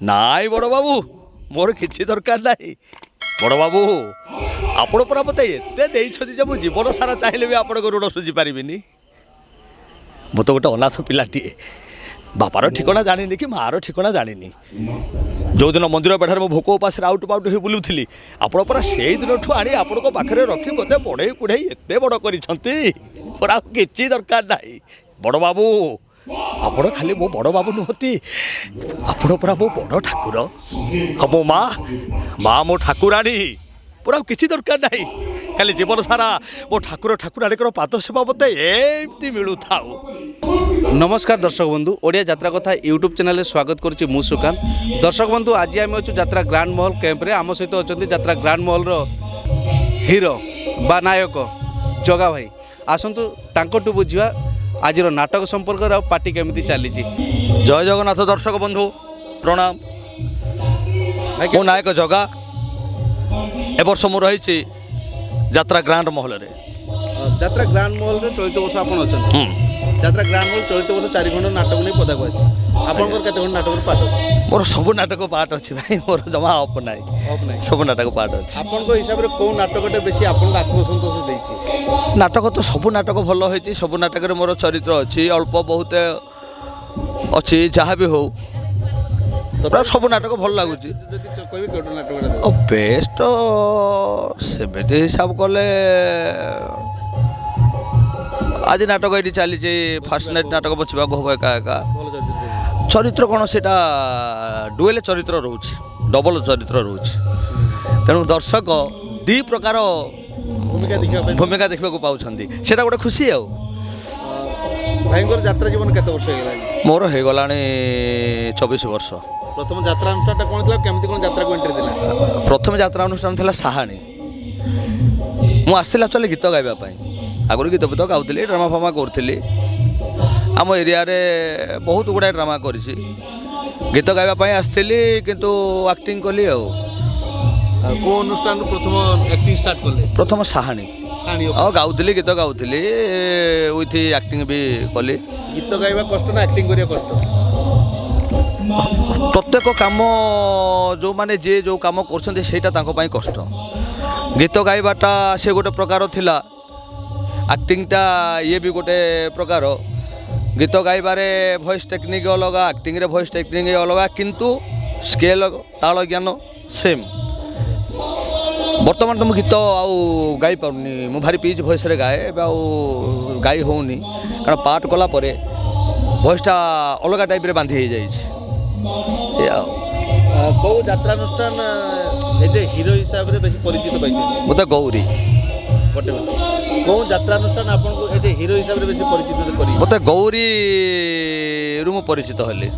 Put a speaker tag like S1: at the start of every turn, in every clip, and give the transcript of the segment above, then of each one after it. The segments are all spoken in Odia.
S1: ନାଇଁ ବଡ଼ ବାବୁ, ମୋର କିଛି ଦରକାର ନାହିଁ। ବଡ଼ ବାବୁ, ଆପଣ ପରା ମୋତେ ଏତେ ଦେଇଛନ୍ତି ଯେ ମୁଁ ଜୀବନ ସାରା ଚାହିଁଲେ ବି ଆପଣଙ୍କ ଋଣ ସୁଝିପାରିବିନି। ମୁଁ ତ ଗୋଟେ ଅନାଥ ପିଲାଟିଏ, ବାପାର ଠିକଣା ଜାଣିନି କି ମାଆର ଠିକଣା ଜାଣିନି। ଯେଉଁଦିନ ମନ୍ଦିର ବେଢ଼ାରେ ମୁଁ ଭୋକ ଉପାସରେ ଆଉଟୁ ପାଉଟୁ ହେଇ ବୁଲୁଥିଲି, ଆପଣ ପରା ସେଇ ଦିନଠୁ ଆଣି ଆପଣଙ୍କ ପାଖରେ ରଖି ମୋତେ ବଢ଼େଇ କୁଢ଼େଇ ଏତେ ବଡ଼ କରିଛନ୍ତି, ମୋର ଆଉ କିଛି ଦରକାର ନାହିଁ। ବଡ଼ ବାବୁ, ଆପଣ ଖାଲି ମୋ ବଡ଼ ବାବୁ ନୁହନ୍ତି, ଆପଣ ପରା ମୋ ବଡ଼ ଠାକୁର। ଆଉ ମୋ ମା, ମା ମୋ ଠାକୁରାଣୀ, ପୁରା ଆଉ କିଛି ଦରକାର ନାହିଁ। ଖାଲି ଜୀବନ ସାରା ମୋ ଠାକୁର ଠାକୁରାଣୀଙ୍କର ପାଦ ସେବା ମୋତେ ଏମିତି ମିଳୁଥାଉ।
S2: ନମସ୍କାର ଦର୍ଶକ ବନ୍ଧୁ, ଓଡ଼ିଆ ଯାତ୍ରା କଥା ୟୁଟ୍ୟୁବ୍ ଚ୍ୟାନେଲରେ ସ୍ୱାଗତ କରୁଛି ମୁଁ ସୁକାନ୍ତ। ଦର୍ଶକ ବନ୍ଧୁ, ଆଜି ଆମେ ଅଛୁ ଯାତ୍ରା ଗ୍ରାଣ୍ଡ ମହଲ କ୍ୟାମ୍ପରେ। ଆମ ସହିତ ଅଛନ୍ତି ଯାତ୍ରା ଗ୍ରାଣ୍ଡ ମହଲର ହିରୋ ବା ନାୟକ ଜଗା ଭାଇ। ଆସନ୍ତୁ ତାଙ୍କଠୁ ବୁଝିବା ଆଜିର ନାଟକ ସମ୍ପର୍କରେ ଆଉ ପାର୍ଟି କେମିତି ଚାଲିଛି।
S1: ଜୟ ଜଗନ୍ନାଥ ଦର୍ଶକ ବନ୍ଧୁ, ପ୍ରଣାମ। ମୁଁ ନାୟକ ଜଗା। ଏ ବର୍ଷ ମୁଁ ରହିଛି ଯାତ୍ରା ଗ୍ରାଣ୍ଡ ମହଲରେ।
S2: ଯାତ୍ରା ଗ୍ରାଣ୍ଡ ମହଲରେ ଚଳିତ ବର୍ଷ ଆପଣ ଅଛନ୍ତି। ଯାତ୍ରା ଗ୍ରାଣ୍ଡ ମହଲ ଚଳିତ ବର୍ଷ 4 ଖଣ୍ଡ ନାଟକ ନେଇ ପଦାକୁ ଆସିଛି। ଆପଣଙ୍କର କେତେ ଖଣ୍ଡ ନାଟକର ପାଠ ଅଛି?
S1: ମୋର ସବୁ ନାଟକ ପାଠ ଅଛି ଭାଇ, ମୋର ଜମା ଅପ୍ ନାହିଁ।
S2: ଅପ୍ ନାହିଁ।
S1: ସବୁ ନାଟକ ପାଠ ଅଛି।
S2: ଆପଣଙ୍କ ହିସାବରେ କେଉଁ ନାଟକଟା ବେଶୀ ଆପଣଙ୍କୁ ଆତ୍ମସନ୍ତୋଷ ଦେଇଛି?
S1: ନାଟକ ତ ସବୁ ନାଟକ ଭଲ ହେଇଛି, ସବୁ ନାଟକରେ ମୋର ଚରିତ୍ର ଅଛି, ଅଳ୍ପ ବହୁତ ଅଛି, ଯାହା ବି ହଉ ପୁରା ସବୁ ନାଟକ ଭଲ ଲାଗୁଛି।
S2: ଯଦି କହିବି କେଉଁ ନାଟକଟା?
S1: ଓ ବେଷ୍ଟ ସେମିତି ହିସାବ କଲେ ଆଜି ନାଟକ ଏଇଠି ଚାଲିଛି ଫାର୍ଷ୍ଟ ନାଇଟ୍ ନାଟକ, ବଞ୍ଚିବାକୁ ହବ ଏକା ଏକା।
S2: ଭଲ ଚରିତ୍ର।
S1: ଚରିତ୍ର କ'ଣ, ସେଇଟା ଡୁଏଲ ଚରିତ୍ର ରହୁଛି, ଡବଲ ଚରିତ୍ର ରହୁଛି, ତେଣୁ ଦର୍ଶକ ଦୁଇ ପ୍ରକାର
S2: ଭୂମିକା ଦେଖିବା ପାଇଁ
S1: ଭୂମିକା ଦେଖିବାକୁ ପାଉଛନ୍ତି, ସେଇଟା ଗୋଟେ ଖୁସି। ଆଉ
S2: ଭାଇଙ୍କର ଯାତ୍ରା ଜୀବନ କେତେ ବର୍ଷ ହେଇଗଲାଣି?
S1: ମୋର ହେଇଗଲାଣି 24 ବର୍ଷ।
S2: ପ୍ରଥମ ଯାତ୍ରା ଅନୁଷ୍ଠାନଟା କ'ଣ ଥିଲା, କେମିତି କ'ଣ ଯାତ୍ରାକୁ ଏଣ୍ଟ୍ରି ଥିଲା?
S1: ପ୍ରଥମେ ଯାତ୍ରା ଅନୁଷ୍ଠାନ ଥିଲା ସାହାଣୀ। ମୁଁ ଆସିଥିଲି ଆକ୍ଚୁଆଲି ଗୀତ ଗାଇବା ପାଇଁ। ଆଗରୁ ଗୀତ ଫୀତ ଗାଉଥିଲି, ଡ୍ରାମା ଫାମା କରୁଥିଲି। ଆମ ଏରିଆରେ ବହୁତ ଗୁଡ଼ାଏ ଡ୍ରାମା କରିଛି। ଗୀତ ଗାଇବା ପାଇଁ ଆସିଥିଲି, କିନ୍ତୁ ଆକ୍ଟିଂ କଲି। ଆଉ
S2: କେଉଁ ଅନୁଷ୍ଠାନରୁ ପ୍ରଥମ ଆକ୍ଟିଂ ଷ୍ଟାର୍ଟ କଲେ?
S1: ପ୍ରଥମ ସାହାଣୀ।
S2: ସାହାଣୀ।
S1: ଆଉ ଗାଉଥିଲି, ଗୀତ ଗାଉଥିଲି, ୱିଥ୍ ଆକ୍ଟିଂ ବି କଲି।
S2: ଗୀତ ଗାଇବା କଷ୍ଟ ନା ଆକ୍ଟିଂ କରିବା କଷ୍ଟ?
S1: ପ୍ରତ୍ୟେକ କାମ ଯେଉଁମାନେ ଯିଏ ଯେଉଁ କାମ କରୁଛନ୍ତି ସେଇଟା ତାଙ୍କ ପାଇଁ କଷ୍ଟ। ଗୀତ ଗାଇବାଟା ସେ ଗୋଟେ ପ୍ରକାର ଥିଲା, ଆକ୍ଟିଂଟା ଇଏ ବି ଗୋଟେ ପ୍ରକାର। ଗୀତ ଗାଇବାରେ ଭଏସ୍ ଟେକ୍ନିକ୍ ଅଲଗା, ଆକ୍ଟିଂରେ ଭଏସ୍ ଟେକ୍ନିକ୍ ଅଲଗା, କିନ୍ତୁ ସ୍କେଲ୍ ତାଳ ଜ୍ଞାନ ସେମ୍। ବର୍ତ୍ତମାନ ତ ମୁଁ ଗୀତ ଆଉ ଗାଇପାରୁନି। ମୁଁ ଭାରି ପିଚ୍ ଭଏସ୍ରେ ଗାଏ, ଏବେ ଆଉ ଗାଇ ହେଉନି, କାରଣ ପାଠ କଲା ପରେ ଭଏସ୍ଟା ଅଲଗା ଟାଇପ୍ରେ ବାନ୍ଧି ହେଇଯାଇଛି। ଏଇଆ। ଆଉ
S2: କେଉଁ ଯାତ୍ରା ଅନୁଷ୍ଠାନ ଏ ଯେ ହିରୋ ହିସାବରେ ବେଶୀ ପରିଚିତ ପାଇଛନ୍ତି?
S1: ମୋତେ ଗୌରୀ।
S2: ଗୋଟେ ମିନିଟ୍। କେଉଁ ଯାତ୍ରା ଅନୁଷ୍ଠାନ ଆପଣଙ୍କୁ ଏ ଯେ ହିରୋ ହିସାବରେ ବେଶୀ ପରିଚିତ କରି?
S1: ମୋତେ ଗୌରୀରୁ ମୁଁ ପରିଚିତ ହେଲି।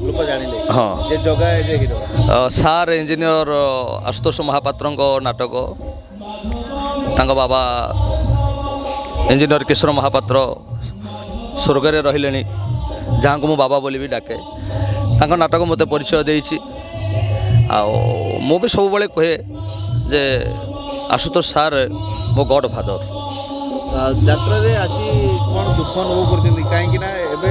S2: ଲୋକ ଜାଣିଲେ
S1: ହଁ
S2: ଯେ ଜଗା ଏ ଯେ ହିରୋ।
S1: ସାର୍ ଇଞ୍ଜିନିୟର ଆଶୁତୋଷ ମହାପାତ୍ରଙ୍କ ନାଟକ, ତାଙ୍କ ବାବା ଇଞ୍ଜିନିୟର କିଶୋର ମହାପାତ୍ର ସ୍ୱର୍ଗରେ ରହିଲେଣି, ଯାହାଙ୍କୁ ମୁଁ ବାବା ବୋଲି ବି ଡାକେ, ତାଙ୍କ ନାଟକ ମୋତେ ପରିଚୟ ଦେଇଛି। ଆଉ ମୁଁ ବି ସବୁବେଳେ କୁହେ ଯେ ଆଶୁତୋଷ ସାର୍ ମୋ ଗଡ଼୍ ଫାଦର।
S2: ଯାତ୍ରାରେ ଆସି କ'ଣ ଦୁଃଖ ଅନୁଭବ କରୁଛନ୍ତି? କାହିଁକି ନା ଏବେ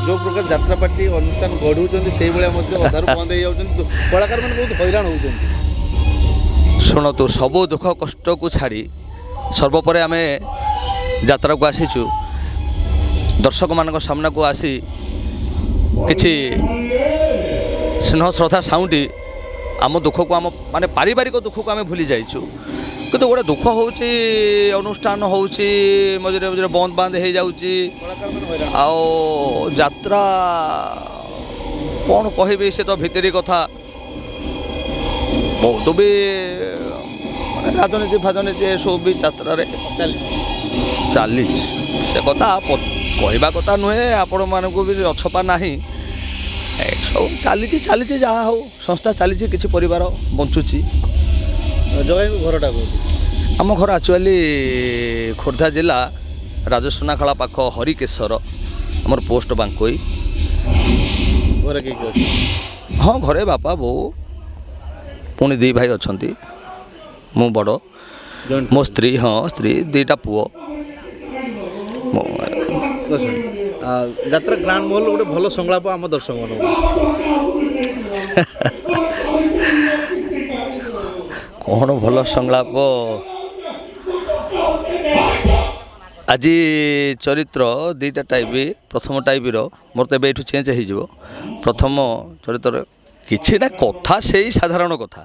S2: ଯେଉଁ ପ୍ରକାର ଯାତ୍ରା ପାର୍ଟି ଅନୁଷ୍ଠାନ ଗଢ଼ୁଛନ୍ତି, ସେଇଭଳିଆ ମଧ୍ୟ ଅଧାରୁ ବନ୍ଦ ହେଇଯାଉଛନ୍ତି, କଳାକାରମାନେ ବହୁତ ହଇରାଣ ହେଉଛନ୍ତି।
S1: ଶୁଣନ୍ତୁ, ସବୁ ଦୁଃଖ କଷ୍ଟକୁ ଛାଡ଼ି ସର୍ବୋପରି ଆମେ ଯାତ୍ରାକୁ ଆସିଛୁ। ଦର୍ଶକମାନଙ୍କ ସାମ୍ନାକୁ ଆସି କିଛି ସ୍ନେହ ଶ୍ରଦ୍ଧା ସାଉଁଟି ଆମ ଦୁଃଖକୁ, ଆମ ମାନେ ପାରିବାରିକ ଦୁଃଖକୁ ଆମେ ଭୁଲି ଯାଇଛୁ। କିନ୍ତୁ ଗୋଟେ ଦୁଃଖ ହେଉଛି, ଅନୁଷ୍ଠାନ ହେଉଛି ମଝିରେ ମଝିରେ ବନ୍ଦ ବାନ୍ଦ ହେଇଯାଉଛି।
S2: କଳାକାରମାନେ ହଇରାଣ।
S1: ଆଉ ଯାତ୍ରା କ'ଣ କହିବି, ସେ ତ ଭିତିରି କଥା। ବହୁତ ବି ମାନେ ରାଜନୀତି ଫାଜନୀତି ଏସବୁ ବି ଯାତ୍ରାରେ
S2: ଚାଲିଛି।
S1: ଚାଲିଛି। ସେ କଥା କହିବା କଥା ନୁହେଁ, ଆପଣମାନଙ୍କୁ ବି ଅଛପା ନାହିଁ। ଏସବୁ ଚାଲିଛି ଚାଲିଛି, ଯାହା ହଉ ସଂସ୍ଥା ଚାଲିଛି, କିଛି ପରିବାର ବଞ୍ଚୁଛି।
S2: ଜଗାଇଙ୍କ ଘରଟା କୋଉଠି?
S1: ଆମ ଘର ଆକ୍ଚୁଆଲି ଖୋର୍ଦ୍ଧା ଜିଲ୍ଲା ରାଜସୁନାଖଳା ପାଖ ହରିକେଶ୍ୱର, ଆମର ପୋଷ୍ଟ ବାଙ୍କୋଇ।
S2: ଘରେ କିଏ କିଏ ଅଛି?
S1: ହଁ, ଘରେ ବାପା ବୋଉ ପୁଣି 2 ଭାଇ ଅଛନ୍ତି, ମୁଁ ବଡ଼।
S2: ଜଏଣ୍ଟ?
S1: ମୋ ସ୍ତ୍ରୀ, ହଁ ସ୍ତ୍ରୀ, 2ଟା ପୁଅ।
S2: ଯାତ୍ରା ଗ୍ରାଣ୍ଡ ମହଲ ଗୋଟେ ଭଲ ସଂଳାପ ଆମ ଦର୍ଶକମାନଙ୍କୁ।
S1: କ'ଣ ଭଲ ସଂଳାପ? ଆଜି ଚରିତ୍ର ଦୁଇଟା ଟାଇପ୍। ପ୍ରଥମ ଟାଇପ୍ର ମୋର ତ ଏବେ ଏଇଠୁ ଚେଞ୍ଜ ହେଇଯିବ। ପ୍ରଥମ ଚରିତ୍ର କିଛି ନା କଥା, ସେଇ ସାଧାରଣ କଥା।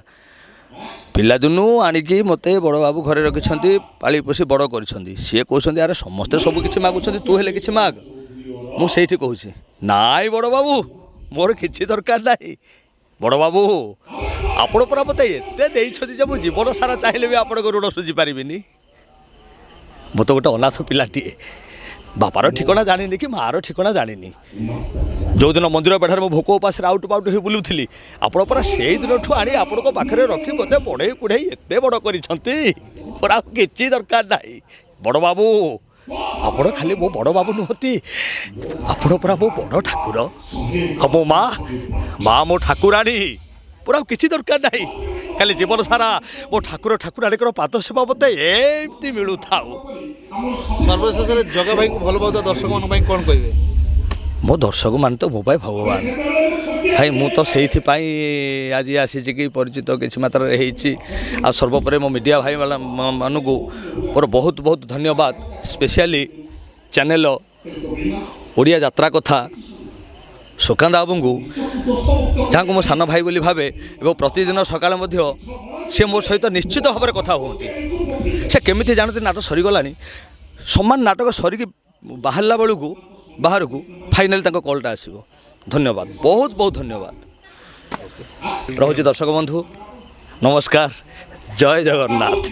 S1: ପିଲାଦିନୁ ଆଣିକି ମୋତେ ବଡ଼ ବାବୁ ଘରେ ରଖିଛନ୍ତି, ପାଳି ପୋଷି ବଡ଼ କରିଛନ୍ତି। ସିଏ କହୁଛନ୍ତି, ଆରେ ସମସ୍ତେ ସବୁ କିଛି ମାଗୁଛନ୍ତି, ତୁ ହେଲେ କିଛି ମାଗ। ମୁଁ ସେଇଠି କହୁଛି, ନାଇଁ ବଡ଼ ବାବୁ, ମୋର କିଛି ଦରକାର ନାହିଁ। ବଡ଼ ବାବୁ, ଆପଣ ପରା ମୋତେ ଏତେ ଦେଇଛନ୍ତି ଯେ ମୁଁ ଜୀବନ ସାରା ଚାହିଁଲେ ବି ଆପଣଙ୍କ ଋଣ ଶୁଝି ପାରିବିନି। ମୁଁ ତ ଗୋଟେ ଅନାଥ ପିଲାଟିଏ, ବାପାର ଠିକଣା ଜାଣିନି କି ମାଆର ଠିକଣା ଜାଣିନି। ଯେଉଁଦିନ ମନ୍ଦିର ବେଢ଼ାରେ ମୁଁ ଭୋକ ଉପାସରେ ଆଉଟୁ ପାଉଟୁ ହେଇ ବୁଲୁଥିଲି, ଆପଣ ପରା ସେଇ ଦିନଠୁ ଆଣି ଆପଣଙ୍କ ପାଖରେ ରଖି ମୋତେ ବଢ଼େଇ କୁଢ଼େଇ ଏତେ ବଡ଼ କରିଛନ୍ତି। ମୋର ଆଉ କିଛି ଦରକାର ନାହିଁ ବଡ଼ ବାବୁ। ଆପଣ ଖାଲି ମୋ ବଡ଼ ବାବୁ ନୁହନ୍ତି, ଆପଣ ପରା ମୋ ବଡ଼ ଠାକୁର ଆଉ ମୋ ମା, ମା ମୋ ଠାକୁରାଣୀ। ମୋର ଆଉ କିଛି ଦରକାର ନାହିଁ, ଖାଲି ଜୀବନ ସାରା ମୋ ଠାକୁର ଠାକୁରାଣୀଙ୍କର ପାଦ ସେବା ମୋତେ ଏମିତି ମିଳୁଥାଉ।
S2: ସର୍ବଶେଷରେ ଜଗା ଭାଇଙ୍କୁ ଭଲ ପାଉଥିବା ଦର୍ଶକମାନଙ୍କ ପାଇଁ କ'ଣ କହିବେ?
S1: ମୋ ଦର୍ଶକମାନେ ତ ମୋ ପାଇଁ ଭଗବାନ ଭାଇ। ମୁଁ ତ ସେଇଥିପାଇଁ ଆଜି ଆସିଛି କି ପରିଚିତ କିଛି ମାତ୍ରାରେ ହେଇଛି। ଆଉ ସର୍ବୋପରି ମୋ ମିଡ଼ିଆ ଭାଇ ମାନଙ୍କୁ ମୋର ବହୁତ ବହୁତ ଧନ୍ୟବାଦ। ସ୍ପେଶିଆଲି ଚ୍ୟାନେଲ ଓଡ଼ିଆ ଯାତ୍ରା କଥା ସୁକାନ୍ତ ବାବୁଙ୍କୁ, ଯାହାଙ୍କୁ ମୋ ସାନ ଭାଇ ବୋଲି ଭାବେ, ଏବଂ ପ୍ରତିଦିନ ସକାଳେ ମଧ୍ୟ ସେ ମୋ ସହିତ ନିଶ୍ଚିତ ଭାବରେ କଥା ହୁଅନ୍ତି। ସେ କେମିତି ଜାଣନ୍ତି ନାଟକ ସରିଗଲାଣି? ସମାନ ନାଟକ ସରିକି ବାହାରିଲା ବେଳକୁ ବାହାରକୁ ଫାଇନାଲି ତାଙ୍କ କଲ୍ଟା ଆସିବ। ଧନ୍ୟବାଦ, ବହୁତ ବହୁତ ଧନ୍ୟବାଦ। ରହୁଛି ଦର୍ଶକ ବନ୍ଧୁ, ନମସ୍କାର, ଜୟ ଜଗନ୍ନାଥ।